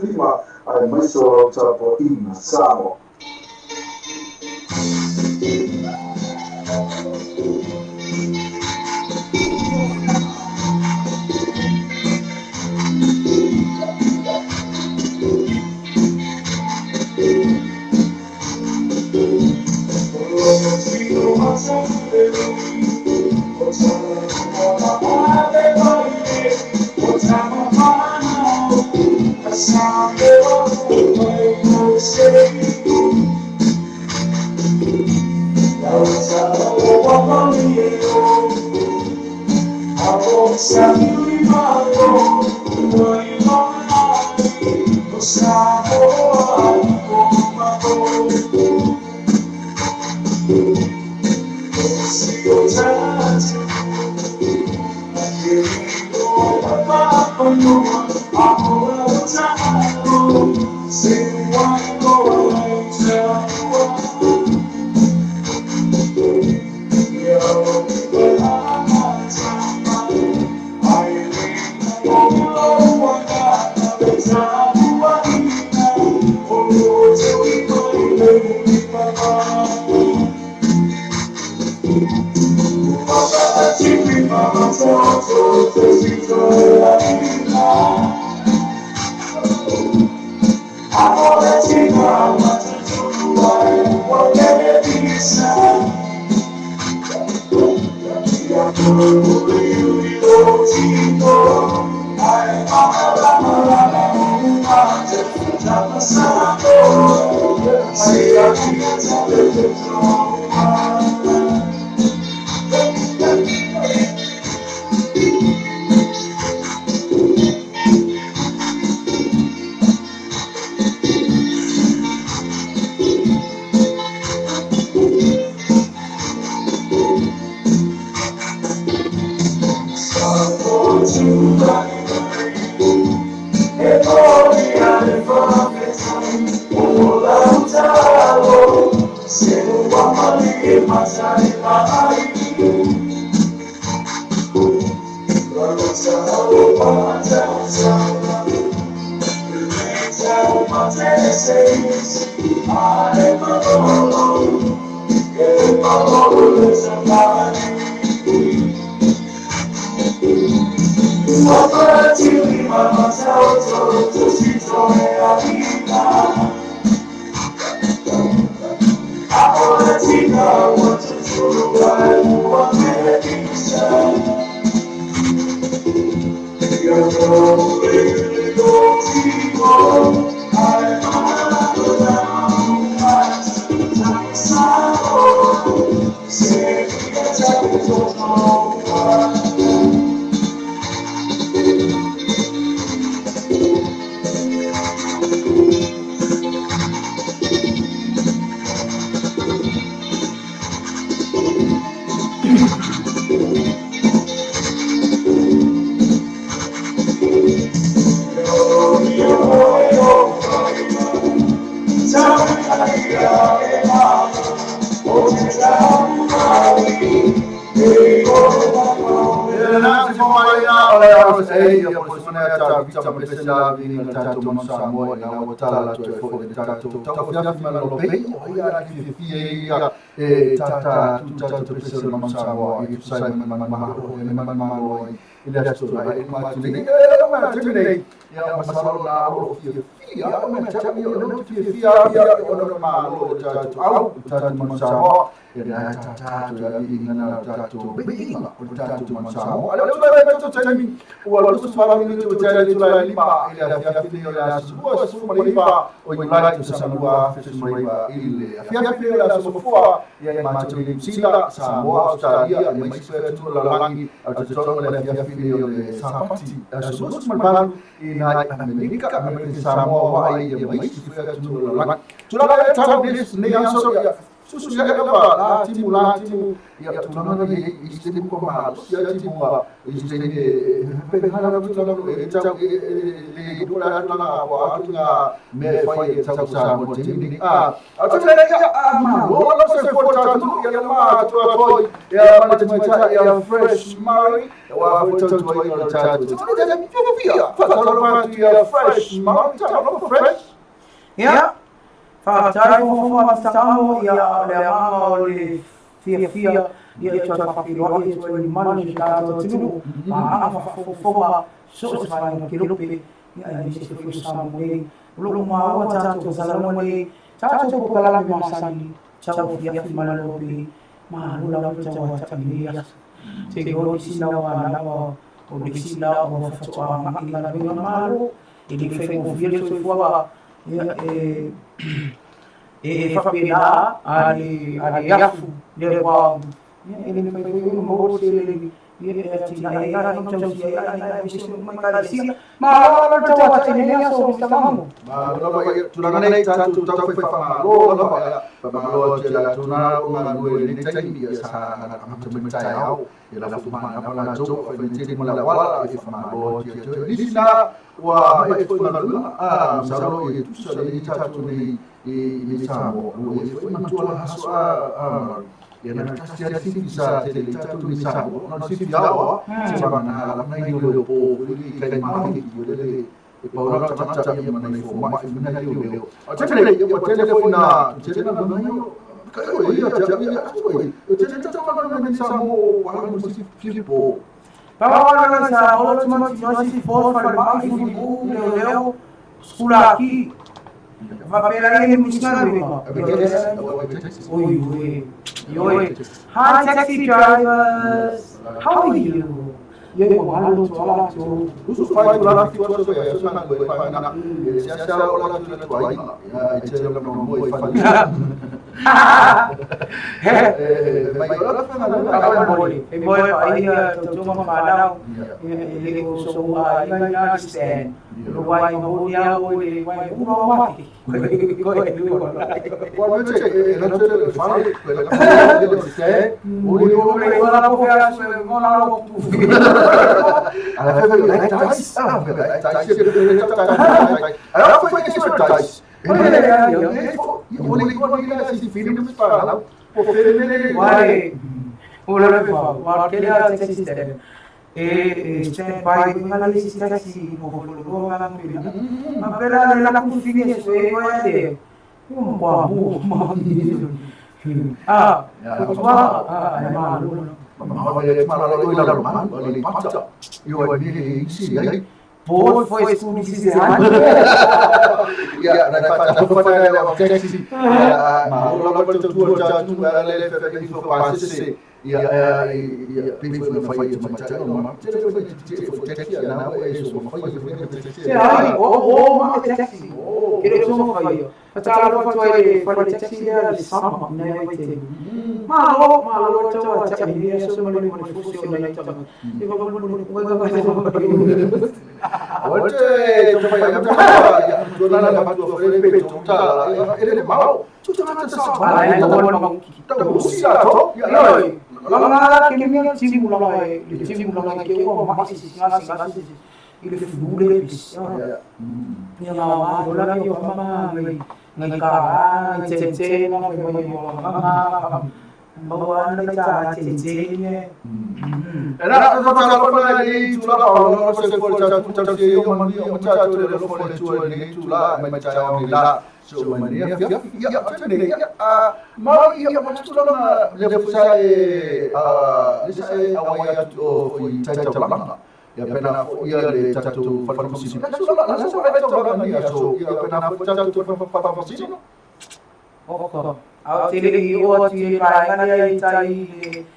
Lima aemaise o lau tapuaiga Samoa. Susu ia lava la timu la timu ia tulaga nei i se taimi ua malosi ai timu a i se taimi e pe hana tulaga e tau e le i la tulaga ua atu ngā mea e fai e tau sa mo taimi nei a a te le ia a malo la se fo tatu ia ma tu a toi ia ma te mai ta ia Fresh Murray wa fo tau tu ai o tatu te te te fia fa tau ma tu ia Fresh Murray ta no fresh. Ia, faafetai fofoga Samo ia o le agaga o le fiafia ia e toe faafeiloai atu ai mana i le tatou atunuu ma aga faafogafoga so o se vaega kelope ia aemaise foi o Samoa nei. O lo o maua tatou talanoa nei, tatou polokalame masani, tau afiafi ma lalope, malo lava le tauata'i i lenei aso. Te iloa le isi la o anava o le isi la o faatoa agai i galuega malo, e le faigofie le soifuaga ia e e faapena a le a le afu le ua ia e le mafai foi ona maua le seleni ia e atinae ai aiga ma tausi ai aiga aemaise uma ekalesia. Malo lava le tauata'i i lenei aso Mister Mamo. Malo lava ia tulaga nei tatou tau fai faamalo lava ia faamalo atu ia latou na o galue i lenei taimi ia sa amata mai taeao ia lafo mai na latou fai mai tele ma le wala e faamalo atu ia te nisi na ua mai foi galuega a masalo e tusa le tatou nei i nei Samoa ua e foi matua la aso a Mari ia na tasi a sifi sa te le tatou nei Samoa na sifi awa se ma na ala nei o po i kai mai i le e pau la tagata ia ma nei fo mai mina leo leo a te le ia tele foi na tele na na ka o ia te ia o te te te ma nei Samoa wala mo sifi po. Pawana sa olo tuma si fo fale mai fu leo leo skulaki Vapela e misgaluega. Oi, oi, oi. Hi, taxi drivers. How are you? Ye malo tola to. Usu fai tu la fi tu so ya so na le fai na ye sia sia o la tu le tu ai ya e te le mo mo e fai He. e mai o la fa na Awa mole. E mole pa ia tau ma whanau. E le o so a inga ina stand. Lo wai mo ia o le wai uma wai. Ko e lu la. Wa me te e na te le fai le la le se o le O le wala po fea su mo la lo tu. A la fe le tais ah le tais le tais a la fe ke so tais e le o le ko ni la si fi ni pa la po fe le Wai. O le fa. Wa ke le a taxi stand. E e stand by nga le si taxi mo fo lo nga ngui. Ma pela le la ku fini so e wa le. Mo mo ma ni. Ah, ko tua ah e ma lo. Ma le ma la lo la ma le pata io e ni si ai. Boy foi school si se han. Ya na fa fa fa le taxi ma lo la tu tu tu le fe fe fo pa se ya ya pe fe fa ya ma ta no ma te fe te fo taxi na e so fa fa taxi. Se ai o o ma taxi. Ke le so fa yo. Fa lo fa tu e fa le taxi le le sama na e te. Ma lo ma lo ta wa ta ni so ma le mo fu se na ta. E va mo mo mo ga ga. O te te fa ya ta ya tu la la tu fa le pe tu ta e le mau tu ta ta sa Ba le lo ma ta u si la to ya Oi, la la ke mi ti mu la le ti mu la ke o ma si si nga si nga si i le fu le pis. Ya la ma lo la yo ma ngai ngai ka ngai chen chen nga ngai ngai yo nga ma wa na cha chen chen ne. E la ta ta la fa ni tu la o lo se fo ta tu ta se yo ma ni o ta tu le lo fo le tu le tu la ma cha o ni la so ma ni ya ya ya ta ni ya a ma ya ma tu la le fo sa e a le sa e a wa ya tu o fo i ta ta la ya pena fo ia le ta tu fa fa si la so la so la ta la ni ya so ya pena fo ta tu fa fa fa si no. Oko. A te le i o atu i pa nga ia i tai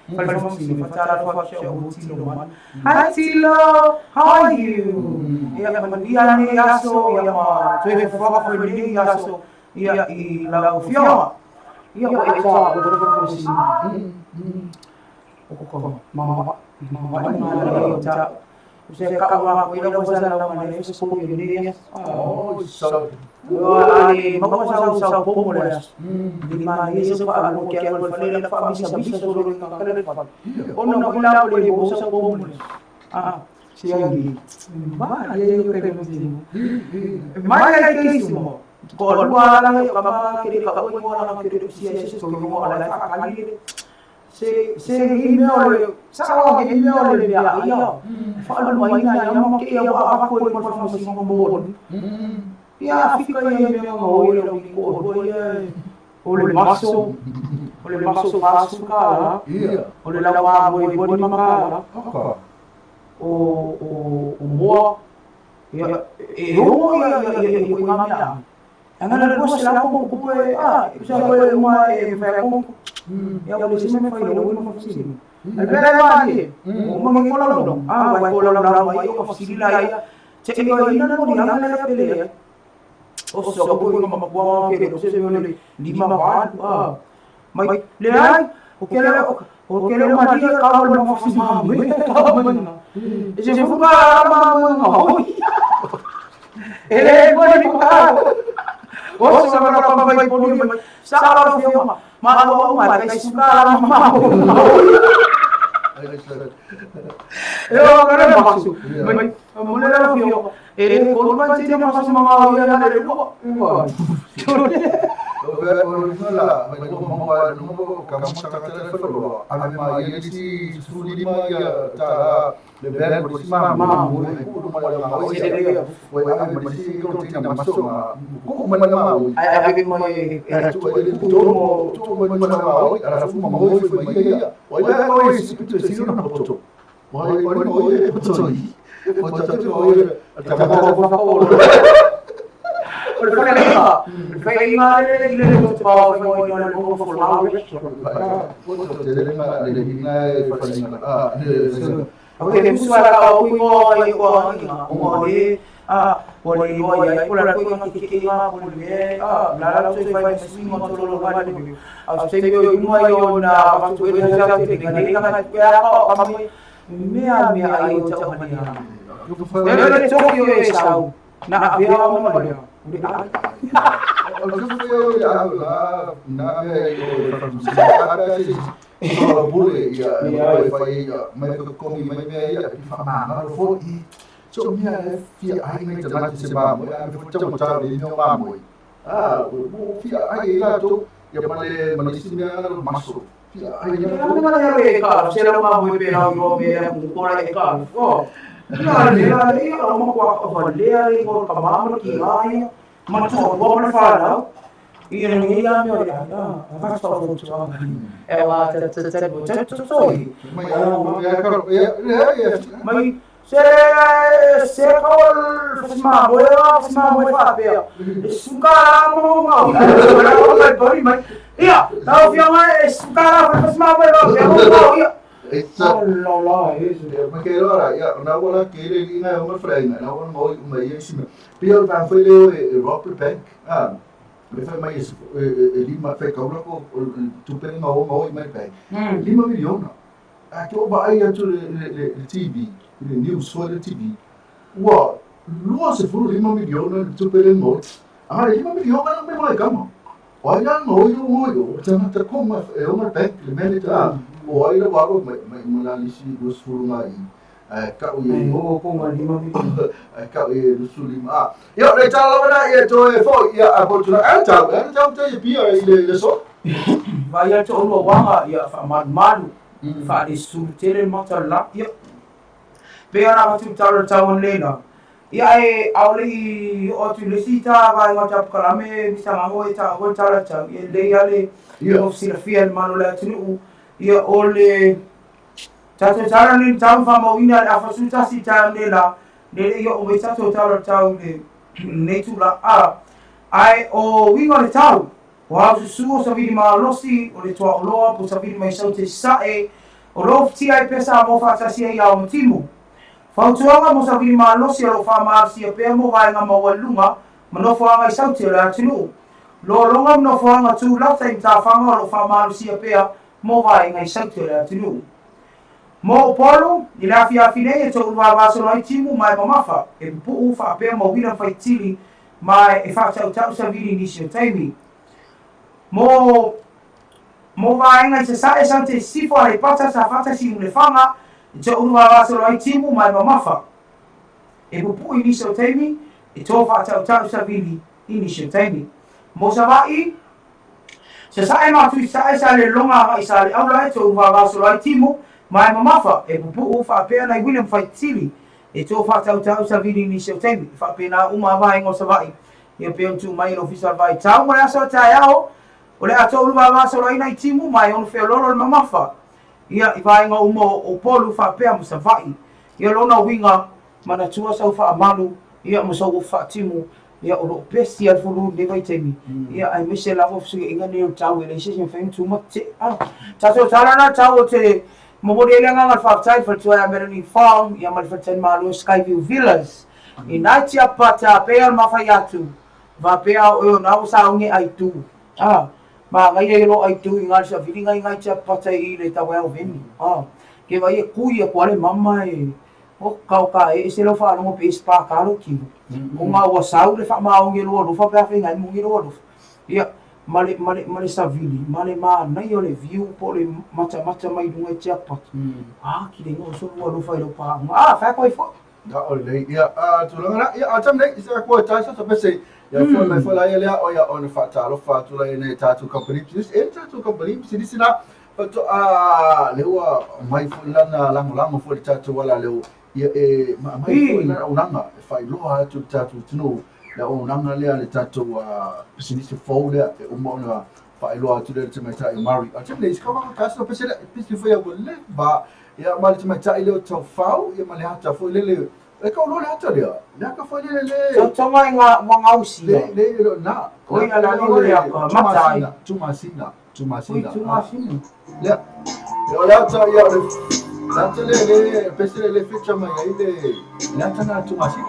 le fale fo si fa tala fo che o ti lo man. Hi Tilo, how are you? Ia ma ia ni aso ia ma tu e fo fa ni aso ia i la fio. Ia o e ta o fo si. Oko ma ma ma ma le ta Se ka wa ko ila ko sa la ma le se ko ni. Oh, so. Ai ma ko sa sa po mo le. Ni ma ni se pa lo ke lo fa le fa mi sa mi sa lo ka ka le fa. O no ko la le bo sa po mo le. Ah, si ai. Ma ye yo ke mo ti. Ma ye ke si mo. Ko lo ala ka ma ke ka o mo ala ke si ai se to mo ala ka ka ni. Se se i mea o le sa o ke i mea o le mea ia fa lu mai na ia ma ke ia wa ko i mo fa si mo mo ia fika ia mea o ia lo ko o ia o le maso fa su ka la o le lawa mo i boni ma ka la o o moa ia e o ia ia ia ko ngā mea Anga le boss la ko ko a sa ko e ma e fa ko ya o le se me fa lo no fa si al bela ma ni o ma ngi ko lo a wa ko lo la wa yo fa si la ya che yo ina no ni anga le pele o so ko ko ma ko ke lo se le lima ba a mai le ai o ke le o ke le ma di ka lo fa si ma me ka ma ni se fu ka ma ma ho ele ko ni ka o sa ma ka mai poni mai sa lo fio ma lo ma ka su ka ma e o ka re ma su mai mo le la fio e ko ma ti ma su ma ma ya le ko o o la mai ko mo no ka mo ta telefon a ma ye si su li ma ya ta le ben ko si ma ma mo ko ma la ma o se le o a ma si ko ti na ma so ma ko ma la ma o ai ai mo e tu e to mo to mo ma la ma o ara fu ma mo foi ma ia o ia o si tu si no po to o o no e po to i po to to o ta ma ko ko o le fa le fa le le le to pa mo i no mo fo la po to te le ma le ni na e fa ni a ne o ke musu ala ka o mo i o o le a o le o ia ko la ko ki ki nga ko le a la la so fa si mo to lo ba le a se yo i mo yo na pa tu e sa te ni ka ka ka ka ka me a me a i o ta ma ni a le le to yo e sa na a via mo le a o yo ya la na me o fa si a si o bule ia e fa ia mai ko mi mai me ia i fa ma na fo i so mi a fi ai ngai ta na se ba mo a fo cha mo cha le no ma mo a o fi ai la to ia ma le ma le si me a maso fi ai ia to ma le ka se la ma mo pe la mo me la ku ko la e ka o ia le la ia o mo ko ko le ai ko ka ma mo ki ai ma to o mo fa la ia ni ia me o ia a fa sto fo tu e wa te te te te te to i mai ia ka ia ia mai se se ko ma mo ma mo fa pe su ka mo mo mo mai ia ta fi ma su ka la fa ma mo mo ia Esa la la es ma ke ora ia na wala ke le ina o ma frena na wala mo mai ia si pe o va foi le Robert Bank a me fa mai lima fa ka ko tu pe nga o mo mai bank lima miliona a ke o ba ai atu le le TV le news so le TV ua lua se fulu lima miliona tu pe le mo a le lima miliona me mai kama o ai la no yo mo yo tana ta ko ma e o ma bank le manager o ai la wa mai mai mo la li si lo fulu ngai ka o ye o ko ma lima miliona ka e lu su lima ia le ta la na ia to e fo ia a po tu na a ta a ta ta ia pia i le so vai ia to lo wanga ia fa malu fa le su tele ma ta la ia pe ara tu ta ta on le na ia e aole i o tu le si ta vai ma ta kala me mi sa mo e ta o ta la ta ia le ia le o si la fia ma lo la tu ia o le ta ta ta ni ta fa mo ina a fa su ta si ta ne la ne ia o me ta to ta la ta le ne tu la a ai o winga le tau o au susu o savili malosi o le toa oloa po savili mai sau te sae o lo fiti ai pesa mo faatasi ai ao matimu. Fautuaga mo savili malosi o lo whaamalosia pea mo vaenga maualuga ma nofoaga i saute o le atunuu. Lologa ma nofoaga tulata i matawhaga o lo whaamalosia pea mo vaenga i saute o le atunuu. Mo Upolu, i le afiafi nei e toulu vavasolo ai timu ma e mamafa, e pupuu faapea ma uila faitili ma e faatautau savili i nisi o taimi. Mo mo vaega i Sasae, Saute i Sisifo, Aleipata, Safata, Siulefaga, e toulu vavasolo ai timu ma e mamafa, e pupuu i nisi o taimi, e to faatautau savili i nisi o taimi. Mo Savaii, Sasae ma Tuisae sa le loga agai sa le aula e tou vavasolo ai timu ma e mamafa e pupuu faapea nai William Faitili e tou faatautau savili i nisi o taimi e faapena uma a vaega o Savaii ia pei ona tuu mai e le Ofisa o le Vaitau ma le aso a taeao o le a toulu vavasolo ai nai timu ma e ono feoloolo le mamafa ia i vaega uma o Upolu faapea ma Savaii ia lona uiga manatua sau faamalu ia ma sou ofu faatimu Ia, o lo o pesi lava le fulu i lenei vaitaimi, ia, aemaise lava o fesuiaiga nei o le tau, e leai se isi e mafai ona tu ma tetee. A tatou tala na tau ou te momoli ai le agaga o le faafetai i le faletua ia Melanie Fong, ia ma le faletalimalo Skyview Villas i nai Tiapata, pei ona ma fai atu, faapea o oe ona ua sauni e aitu. A, manaia ia lou aitu i na le saviliga i nai Tiapata i le Tawau Venue. A, ke vai e kui atu a le mama e Oka o ka e ese lau faalogo pe spa lou tino. Ona ua sau le faamaoni e lou alofa pe a fai nai moni lou alofa. Ia, ma le, ma le, ma le savili, ma le manaia o le view po o le matamata mai luga i Tiapata. A, kile iga oso lou alofa i lau paauga. A, fai atu ai foi. Na o lelei. Ia, a, tulaga na, ia, a tau nei, se koe tai sa pese, ia foi mai foi la ia lea, o ia ona faatalofa atu la ia nei tatou company, e tatou company, pisinisi na, Faatoa lea ua aumai foi lana lagolago foi i le tatou ala leo, ia e aumai foi lana auaunaga e faailoa atu i le tatou atunuu le auaunaga lea le tatou pisinisi fou lea e uma ona faailoa atu lea i le tamaitai o Murray. A o le taimi nei, pese foi ua leva ia ma le tamaitai lea o Taufau ia ma le ata foi lele E kau loa le ata lea, le ata foi lele le... Tautoga i ngā ua gausia. Le, le, le, na. Oi, ala le o le aka, mata ai. Tumasina, tumasina. Oi, tumasina. Lea, o le ata, ia, o le, le ata le, le, pese le, le fecha mai ai le, le ata na tumasina.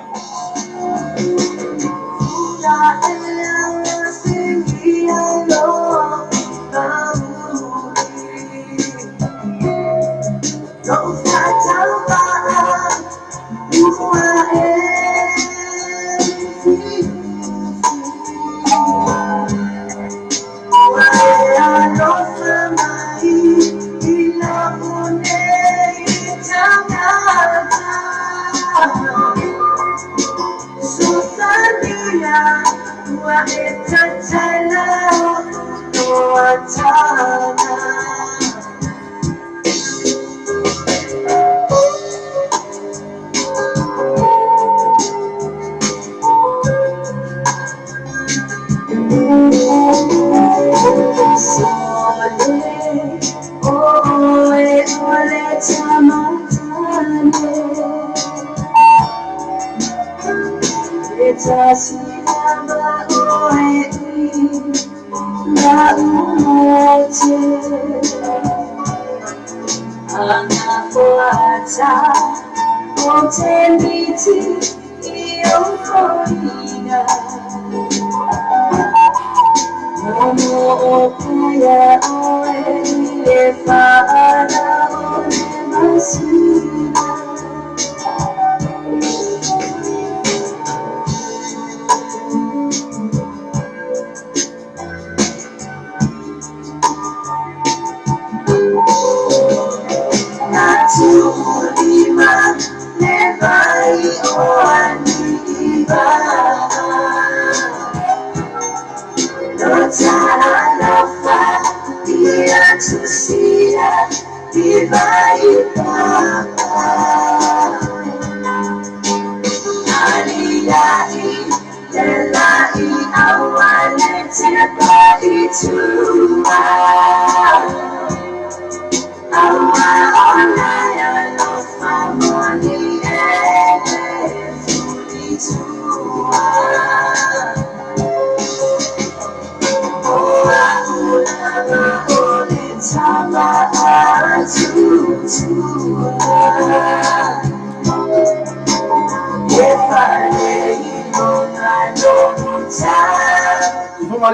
Ifo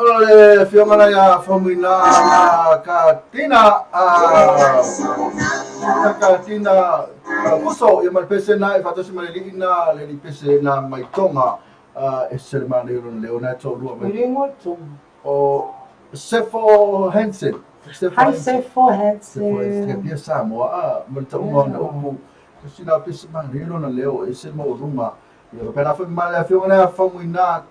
o le afioga la ia Faumuina na Katina. Susuga Katina Kalakuso, ia ma le pese na e faatasi ma le alii na, le alii pese na mai Tonga, e se le manaia o lona leo na e toalua mai. E le igoa Tonga. O Sefo Hansen. Sefo Hi Sefo Hansen. Sefo Hansen. Pia Samoa, a, ma le tauga o na upu. Sina pese manaia lona leo, e se maualuga. Ia faapena foi ma le afioga lea Faumuina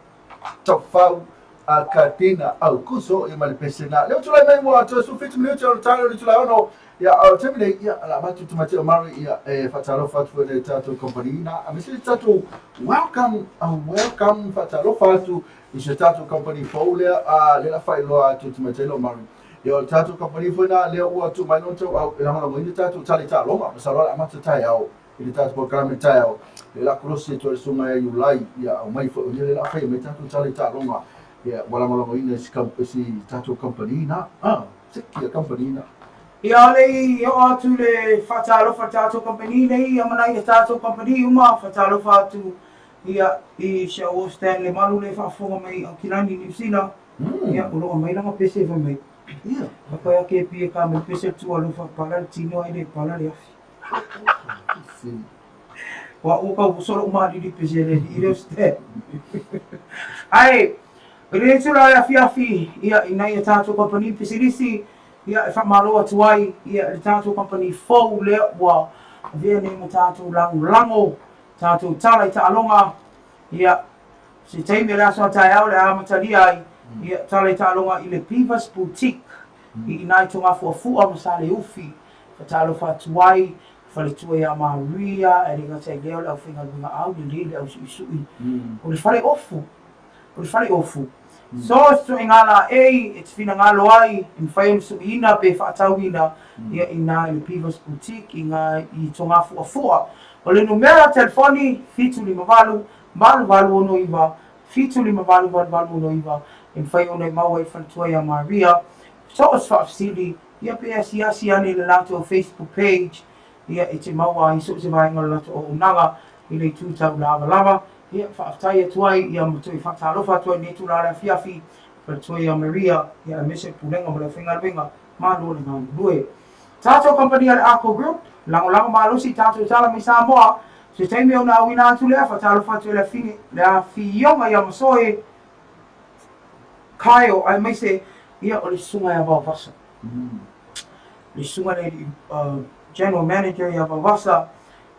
Taufau a Katina Aukuso, ia ma le pese na. Lea ua tulai mai ua toe 17 minute o le taeao o le itula e 6. Ia, o le taimi nei, ia, o le a avatu tamaitai o Murray, ia, e faatalofa atu foi i le tatou company na, aemaise le tatou welcome, welcome, faatalofa atu i se tatou company fou lea, a, lea la faailoa atu e tamaitai o Murray. Ia, o le tatou company foi na, lea ua tuu mai lona tauau e lagolagoina tatou tali taaloga, masalo o le amata taeao i le tatou polokalame taeao, lea la kolosi atu ai le susuga ia Iulai, ia aumai foi o ia lea la faia mai tatou tali taaloga, ia ua lagolagoina e si tatou company na, ah, seki a company na. Ia le i oo atu le faatalofa i le tatou kamupani nei, ia mana i tatou kamupani uma, faatalofa atu ia i si au Stan Lemalu le faafofoga mai i Aukilani, Niu Sila. Ia o lo o aumai lana pese fai mai. Ia. Fa koe ake pie ka mai pese tu alofa pala le tino ai le pala le afi. Ua ua kau uso lou malili pese le i le Stan. Ai, le tula le afiafi ia i nai a tatou kamupani pisinisi ia e faamalo atu ai ia le tatou kamupani fou lea ua avea nei ma tatou lagolago tatou tala i taaloga ia se taimi o le aso a taeao le a amatalia ai ia tala i taaloga i le Beavers Boutique i ina i Togafuafua ma Saleufi. Faatalofa atu ai faletua ia Maria e le gata i lea o le aufaigaluega au lelei le ausuisui o le fale ofu o le fale ofu. So se ituaiga laei e te finagalo ai e mafai ona suiina pe faatauina ia ina i le Beavers Boutique i nga i Togafuafua. O le numera telefoni 758 8869 758 8869 e mafai ona e maua ai le faletua ia Maria. So o se faafesili ia pe asiasi ane i le latou Facebook page ia e te maua ai so o se vaega o le latou auaunaga i le itu tau lavalava. Ia faafetai atu ai ia ma toe faatalofa atu ai i lenei itula o le afiafi faletua ia Maria ia aemaise le Pulega ma le aufaigaluega. Malo le galulue. Tatou kamupani a le Arco Group, lagolago malosi i tatou tala mai Samoa. Se taimi ona auina atu lea, faatalofa atu i le afine, le afioga ia Masoe Kyle aemaise ia o le susuga ia Vaovasa. Le susuga le General Manager ia Vaovasa,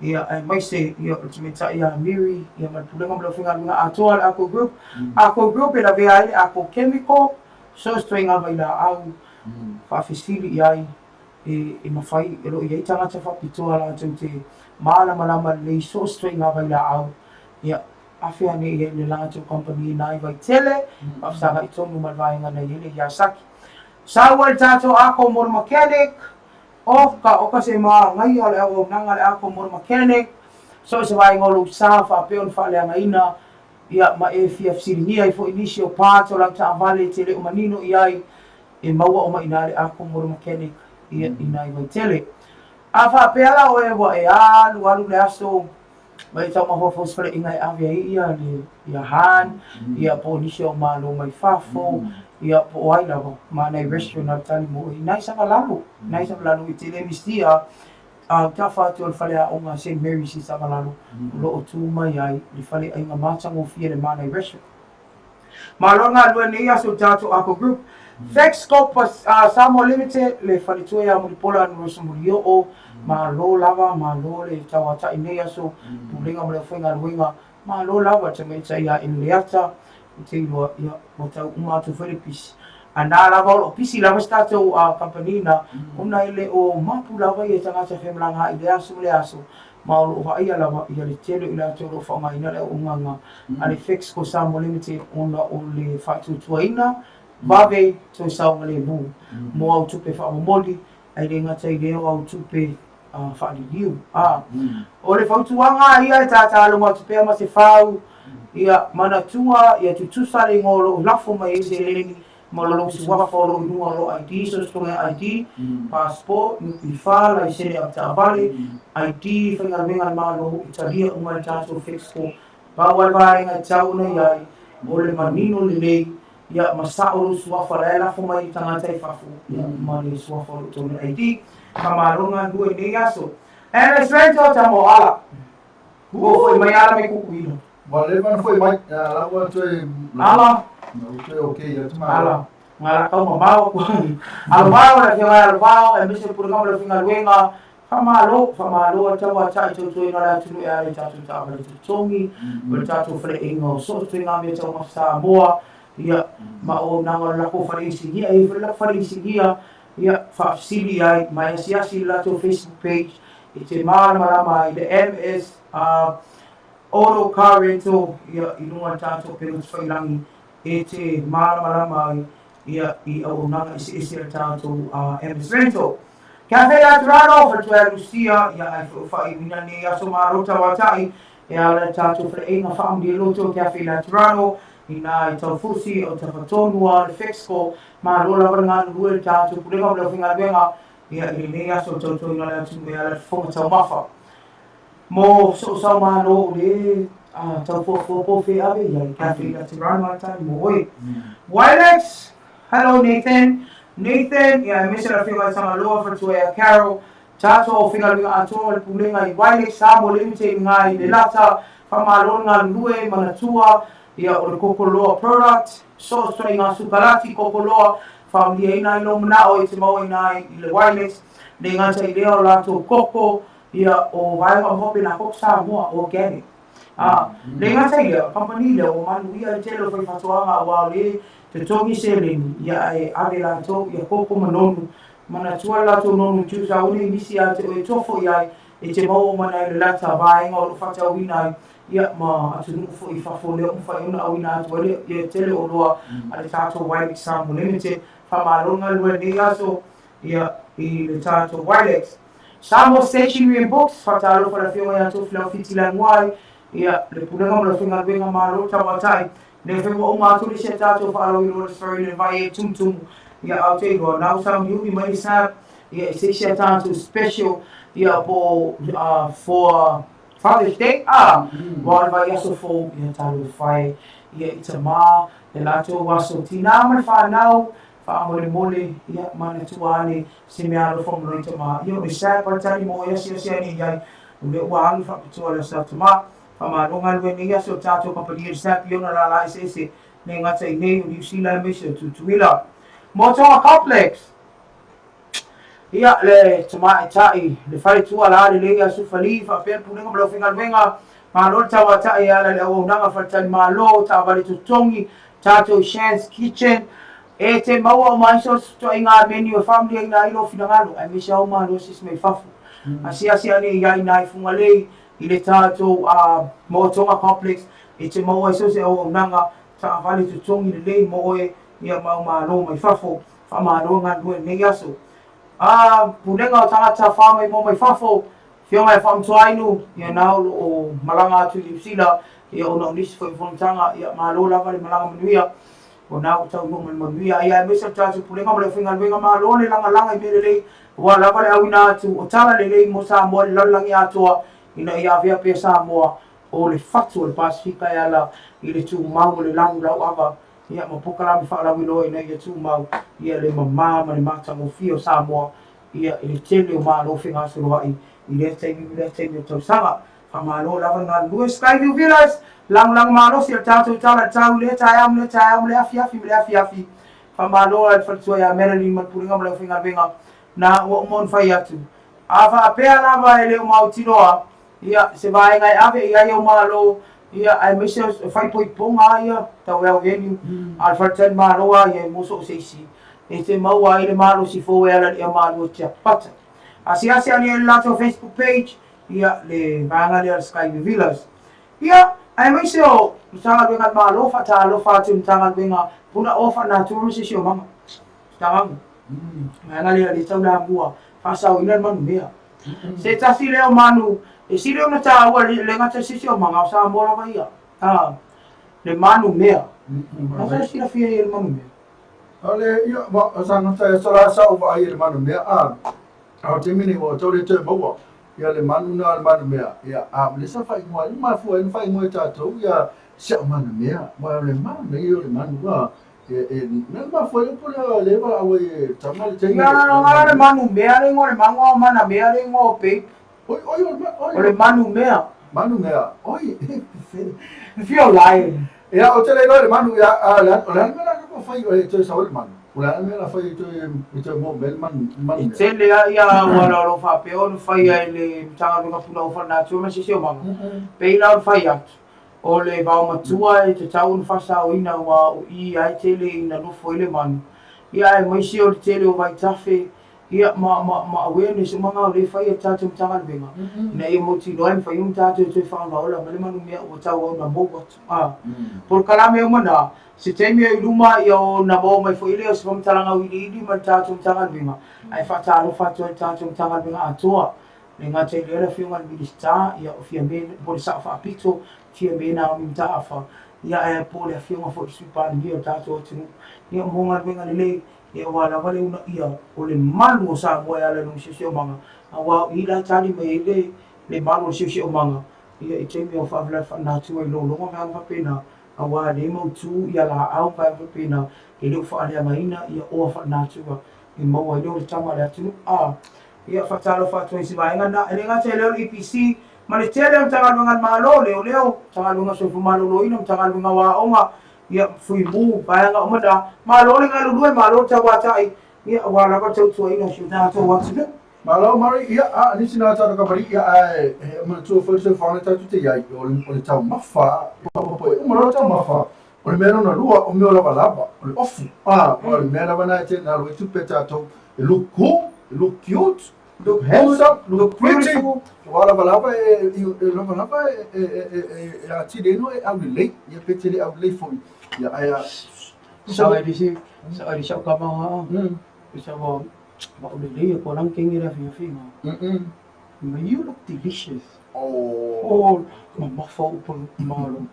ia aemaise ia o le tamaitai ia Miri, ia ma le Pulega ma le aufaigaluega atoa a le Arco Group. Arco Group e lavea ai le Arco Chemical, so o se ituaiga vailaau faafesili i ai e mafai, o lo o i ai tagata faapitoa latou te malamalama lelei so o se ituaiga vailaau, ia afe ane i ai le latou kamupani i nai Vaitele, faafesagai tonu ma le vaega na i ai le Yasaki. Sau ai le tatou Arco Motor Mechanic, oka, oka se māgaia o le auaunaga a le Arco Motor Mechanic, so o se vaega o lou sa faapea ona faaleagaina, ia ma e fia fesiligia ai foi nisi o parts o lau taavale e te le o manino i ai, e maua uma i ina le Arco Motor Mechanic ia i nai Vaitele. A faapea la oe ua e alu alu le aso ma e taumafaufau i se faleaiga e ave ai ia le ia Han, ia po o nisi o malo mai fafo, ia po o ai lava, ma nai restaurant a le tali mo oe, nai Savalalo, nai Savalalo i te le misia a utafa atu o le faleaoga St Mary's i Savalalo, o lo o tu mai ai le faleaiga matagofie le Manai Restaurant. Malo le galulue i lenei aso i le tatou Arco Group. Fexco Samoa Limited, le faletua ia Mulipola Anarosa Mulioo, malo lava, malo le tauatai i lenei aso, Pulega ma le aufaigaluega, malo lava le tamaitai ia Eleata, ou te iloa, ia, ua tau uma atu foi le pisi. A na lava o lo o pisi lava se tatou kamupani na, ona e le o mapu lava ia tagata femalagaai i lea aso ma lea aso, ma o lo o vaaia lava ia le tele o i latou o lo o faaaogaina le auaunaga a le Fexco Samoa Limited ona o le faatuatuaina vave toe saogalemu mo au tupe faamomoli, ae le gata i lea o au tupe faaliliu. A o le fautuaga ia e tatalogo atu pea ma se fau, ia manatua ia tutusa le igoa o lo o lafo mai ai seleni ma lou suafa o lo o i luga o lou ID, so se toga ID, passport, NPF, laisene avetaavale, ID faigaluega a le Malo, e talia uma e le tatou Fexco. Pau lava le vaega e tatau ona i ai, o le manino lelei, ia ma sao lou suafa la e lafo mai i tagata i fafo, ia ma le suafa o lo o tonu i le ID. Faamalo galulue i lenei aso. And Svento Tamoala. Ua foi mai ala mai Kukuina. Ua leva ona foi mai, la ua toe Ala. Ua toe okay atu ma. Ala. Ngala kau mamao. Alovao le afioga ia Alovao, aemaise le pulega ma le aufaigaluega. Faamalo, faamalo a tau a taʻi tautuaina o le atunuu e ala i tatou taavale totogi, o le tatou faleaiga o soo totoiga mea taumafa Samoa, ia, ma auaunaga o le lakou fale isigia, e i ai foi le lakou fale isigia, ia, faafesili i ai, ma e asiasi i le latou Facebook page e te malamalama ai i le MS Auto Car Rental, ia, i luga o le tatou upega tafailagi e te malamalama ai, ia, i auaunaga eseese a le tatou MS Rental. Cafe Laterano, faletua ia Lucia, ia ai foi o faaiuina lenei aso malo tauataʻi e ala i le tatou faleaiga faamalie loto Cafe Laterano, inā i Taufusi, o Tafatonu a le Fexco, malo lava le galulue i le tatou pulega ma le aufaigaluega, ia, i lenei aso o tautuaina o le atunuu e ala i le fofoga taumafa. Mo soosao malo o le taufuafua po o fea ave i ai Cafe Laterano a tali mo oe. Wilex, hello Nathan. Nathan, ia aemaise le afioga i Tagaloa, faletua ia Carol, tatou aufaigaluega atoa ma le pulega i Wilex Samoa Limited i i Lelata, faamalo le galulue, manatua, ia o le Kokoloa product, so se ituaiga sukalati Kokoloa, faamaliaina ai lou manao e te maua ai i le Wilex, le gata i lea o latou koko, ia o vaega uma faapena koko Samoa, organic. A, le gata i lea, o kamupani lea ua manuia ai le tele o faifaatoaga aua o le totogi seleni, ia ae ave latou ia koko ma nonu, manatua le latou nonu juice aua ne i misi ia te oe tofo i ai e te maua uma nai le lata vaega o lo o faatauina ai, ia ma atunuu foi i fafo lea ua mafai ona auina atu ai le ia tele o oloa a le tatou Wilex Samoa Limited. Faamalo le galulue i lenei aso ia i le tatou Wilex. Samoa Stationery and Books, faatalofa i le Afioga ia Tofilau Fitilanuai, ia le Pulega ma le Aufaigaluega Malo Tauatai, le fai ua uma atu le isi a tatou faalauiloa le Safari le vai e tumutumu, ia au te iloa, nau sauniuni mai le SAB, ia i se isi a tatou special, ia po for Father's Day, a, ua o le vaiaso fou, ia talofa e, ia i tamā, le latou aso tinā ma le whanau, faamolemole, ia manatua ane se mea alofa mo lou tama. Ia o le sa paletali mo oe asiasi ane i ai, o lea ua alu faapitoa le aso tama. Faamalo galue nei aso o tatou kamupani o le SAP i ona lālā eseese, le gata i nei o Niu Sila aemaise o Tutuila. Motoga Complex. Ia, le tamaitai, le faletua la lelei ia Sufali, faapea le pulega ma le aufaigaluega, malo le tauataʻi e ala i le auaunaga faletalimalo, taavale totogi, tatou Shan's Kitchen, e te maua uma ai so o se toaiga menu e faamaliaina ai lou finagalo, aemaise ao malo se isi mai fafo. Asiasi ane i ai nai Fugalei i le tatou Moatoga Complex e te maua ai so o se auaunaga taavale totogi lelei mo oe ia ma au malo mai fafo. Faamalo galulue i lenei aso. A, Pulega o tagata faamaimoa mai fafo, Afioga ia Faamatuainu, ia na o lo o malaga atu i Niu Sila, ia ona o nisi foi o fonotaga, ia malo lava le malaga manuia, o na ua taunuu ma le manuia. Ia aemaise o le tatou Pulega ma le aufaigaluega, malo le lagalaga i mea lelei, aua lava le auina atu o tala lelei mo Samoa i le lalolagi atoa, ina ia avea pea Samoa o le fatu o le Pasefika e ala i le tumau o le lanu lauava ia ma polokalame faalauiloa ina ia tumau ia le mamā ma le matagofie o Samoa ia i le tele o malo fegasoloaʻi i lea taimi ma lea taimi o le tausaga. Faamalo lava le galulue. Skyview Villas, lagolago malosi o le tatou tala i le tau i lea taeao ma lea taeao ma le afiafi ma le afiafi. Faamalo i le faletua ia Madeline ma le Pulega ma le aufaigaluega na ua uma ona fai atu. A faapea lava e le o mautinoa ia, se vaega e ave i ai au malo, ia, aemaise o faaipoipoga lava ia, tau health venue, a o le faletalimalo lava ia e mo so o se isi, e te maua ai le malosi fou e ala i le ea malua tiapapata. Asiasi ane i le latou Facebook page, ia, le vaega lea o le Skyview Villas. Ia, aemaise o Matagaluega a le Malo, faatalofa atu i Matagaluega Punaoa Faanatura ma Siosiomaga, Tagaga, vaega lea lea e taulamua faasaoina le manumea. Se tasi lea o manu e sili ona taua le gata i se siosiomaga o Samoa lava ia. A, le manu mea. Na sa silafia ia le manu mea. Ale, ia, ma, sa gata e sa sa o vaai i le manu mea, a, a o taimi nei ua tau le toe maua, ia le manu na le manu mea, ia, a, le sa faaigoa ai, mafua ai ona faaigoa e tatou, ia, si au manu mea, ma o le manu nei o le manu, a. E na mafua ai upu lea le valaau ai e tama le teine. Ia, na o le manu mea le igoa o le mago a o mana mea le igoa o babe. Oi, oi, o le oi. O le manu mea. Manu mea. Oi. Feel lion. Ia, ou te le iloa i le manu, ia, a o le a le mea la ka fai e toe sau ai le manu? O le a le mea la fai e toe maua mai ai le manu, manu E mea? tele lava ia auala o lo o faapea ona faia e le Matagaluega Punaoa Faalenatura ma Siosiomaga. Pei la ona fai atu, o le vaomatua e tatau ona faasaoina aua o i lava e tele ina nofo ai le manu, ia aemaise o le tele o vaitafe Ia, ma, ma, ma awareness uma na o lea e fai e le tatou Matagaluega, ina ia mautinoa e mafai ona tatou toe faagaola mai le manumea ua tauau ina mou atu. A. Polokalame uma na, se taimi o i luma ia ona maua mai foi lea o se faamatalaga auiliili ma le tatou Matagaluega, ae faatalofa atu ai i le tatou Matagaluega atoa, e le gata i lea le Afioga i le Minisita, ia o Fiame, po o le Sao Faapito, Fiame Naomi Mataafa, ia ae po o le Afioga foi i le Sui Palemia o le tatou atunuu, ia mo galuega lelei. Ia aua lava le uunaia o le malu o Samoa e ala i lona siosiomaga, aua o i la e tali mai ai le le malu o le siosiomaga ia i taimi o faalavelave faalenatura i lologa ma vaega faapena, aua lea e mautu ia laau ma vaega faapena e le o faaleagaina ia oa faalenatura e maua ai le olataga o le atunuu. A Ia faatalofa atu ai i se vaega lena. E le gata i lea o le EPC ma le tele o Matagaluega a le Malo, Leoleo, Matagaluega o Soifua Maloloina, Matagaluega o Aoga, Ia, Fuimu, vaega uma na. Malo le galulue, malo le tauatai, ia, aua lava le tautuaina o si o tatou atunuu. Malo Mari, ia, a, nisi na tatou kamupani, ia, ae, e manatua foi le soifuaga lea tatou te i ai, o le, o le taumafa, e faaopoopo uma loa le taumafa, o le mea lona lua, o mea o lavalava, o le ofu, a, o le mea lava na e te na alu ai tupe a tatou, e look cool, e look cute, look handsome, look pretty, aua lavalava e, e, e lavalava e, e, e, e, e atili ai no e aulelei, ia pe te le aulelei foi, ia, ae a, Sa ai lisi, sa ai lisi au kama ha. Sa wa wa ulelei ko lang kengi la fia fia. Ma you look delicious. Oh. Oh, mamafa upa malo.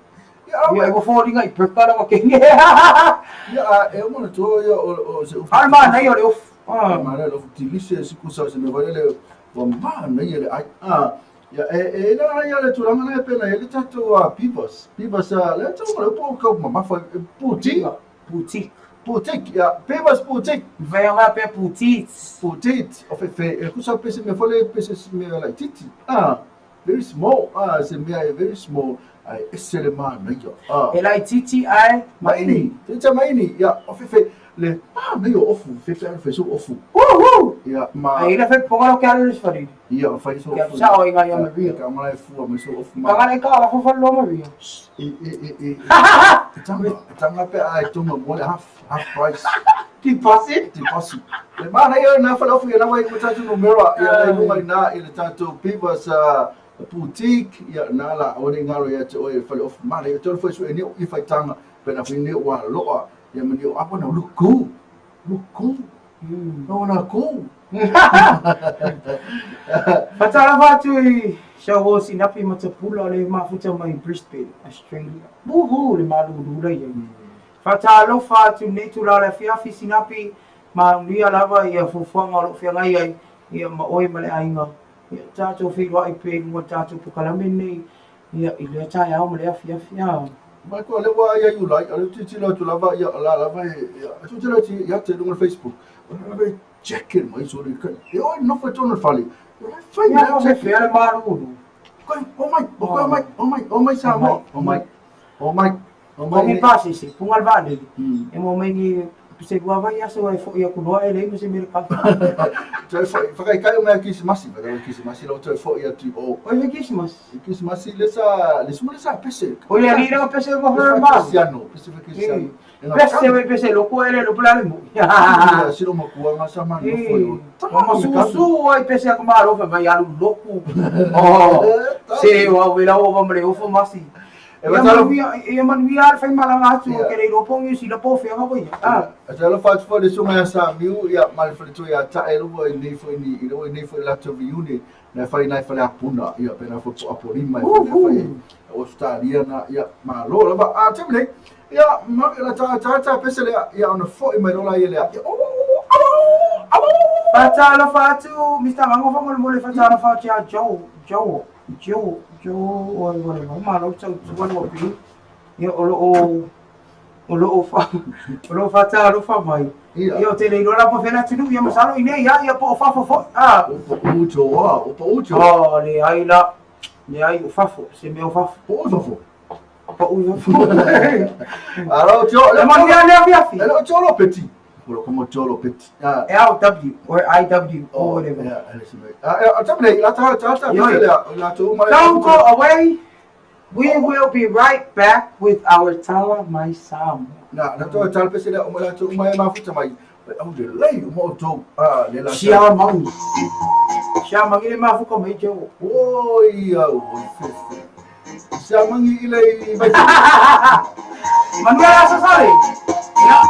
Ia, Ia, ua foliga i peka la wa kengi. Ia, a, e manatua ia o, o se upu. A o le manaia o le ofu. Ah. Manaia o le ofu delicious kusa o se mea foi lele ua manaia le ai. Ah, ia, e, e ina ia le tulaga lea pe na i ai le tatou Beavers. Beavers, lea tau ma le upu o kau mamafa, boutique. Boutique. Boutique, ia, Beavers Boutique. Mafai ona faapea boutique. Boutique, o fefe, e kusa pe se mea foi lele pe se mea laitiiti. Ah, very small, ah, se mea e very small, ae ese le manaia. Ah. E laitiiti ae maini. Te maini, ia, o fefe, le manaia o ofu, fefe alu fai sou ofu. Woohoo! Ia, ma. Ai ina fai ponga lo ke alu le sfalili. Ia, o fai sou ofu. Kia sao inga ia Maria. Ka mala e fua mai sou ofu. Ka ngana ka ala fo lo Maria. E, e, e, e, e tanga, e tanga pe a e tonga mo le half, half price. Deposit? Deposit. Le manaia na fale ofu ia na wai mo tatou numera, ia na i lunga i na i le tatou Beavers boutique, ia na la aua ne i ngalo ia te oe fale ofu manaia. Te ole fai sue ni o i fai tanga, pe na fai ni o a loa, ia ma ni o awa na look cool. Look cool. No na cool. Faatalofa atu i Shaw Sinapi Matapula le mafuta mai Brisbane, Australia. Woohoo, le malulu la iai. Faatalofa atu nei tula o le afiafi Sinapi, manuia lava ia fuafuaga o lo o feagai ai ia ma oe ma le aiga. Ia tatou feiloai pea i luga o le tatou polokalame lenei ia i lea taeao ma lea afiafi. A. Michael, lea ua ia Iulai, o lea ou te tilotilo atu lava, ia, o la lava e, ia, ou te tilotilo atu ia te i luga o le Facebook, o la lava e jacket mai soli, e oi nofo i totonu o le fale, o la e fai mai lava jacket. Ia, faapefea le malulu. Koe, omai, o koe omai, omai, omai Samoa, omai, omai. O ni pasese, puga le vaalele, e maua mai ni se lua vaiaso e foi atu loa e leai ma se mea e kau. Toe foi, whakaikai o mea Kirisimasi, whakaikai Kirisimasi lau toe foi atu i o. Oi he Kirisimasi. I Kirisimasi le sa, le suma le sa pese. Oi le alii langa pese mo fere ma. Pese pese fe Kristiano. Pese we pese loko ele lo pula le mo. Ia silo makua nga sa man no foi o. Ma su su ai pese a kumalo fe vai alu loku. Oh. Se wa wela o va mle ofo masi. E matalo Ia manuia le faimalaga atu ke le iloa po o Niu Sila po o fea ua ia. Ah. E talofa atu foi le susuga ia Samiu ia ma le faletua ia Ta'e lua i nei foi ni i lua i nei foi latou reunion na fai nai Faleapuna ia pe na foi po Apolima e foi fai e Australia na ia malo lava a taimi nei ia ma la ta ta ta pese lea ia ona foi mai lola ia lea ia Faatalofa atu Mr. Mago faamolemole faatalofa atu ia Joe Joe Joe Joe oi whatever malo le tautua le ua pili ia o lo o O loo fa o loo faatalofa mai. Ia ou te le iloa la po o fea le atunuu, ia masalo i inei lava ia po o fafo foi. A. Ua pau jo a, ua pau jo. Oh, leai la. Leai, o fafo, se mea o fafo. Pau i fafo. Pau i fafo. Alo jo, le manuia le afiafi. Le jo lo peti. O lo komo jo lo peti. E A O W or I W or whatever. Don't go away. We will be right back with our tala mai Samoa. Na, na to tala pese le o la to mai mafuta mai. Au le lei o mo to a le la. Sia mangi. Sia mangi le mafuka mai te o. Oi au fefe. Sia mangi ile i vai. Manuia aso sale. Ya.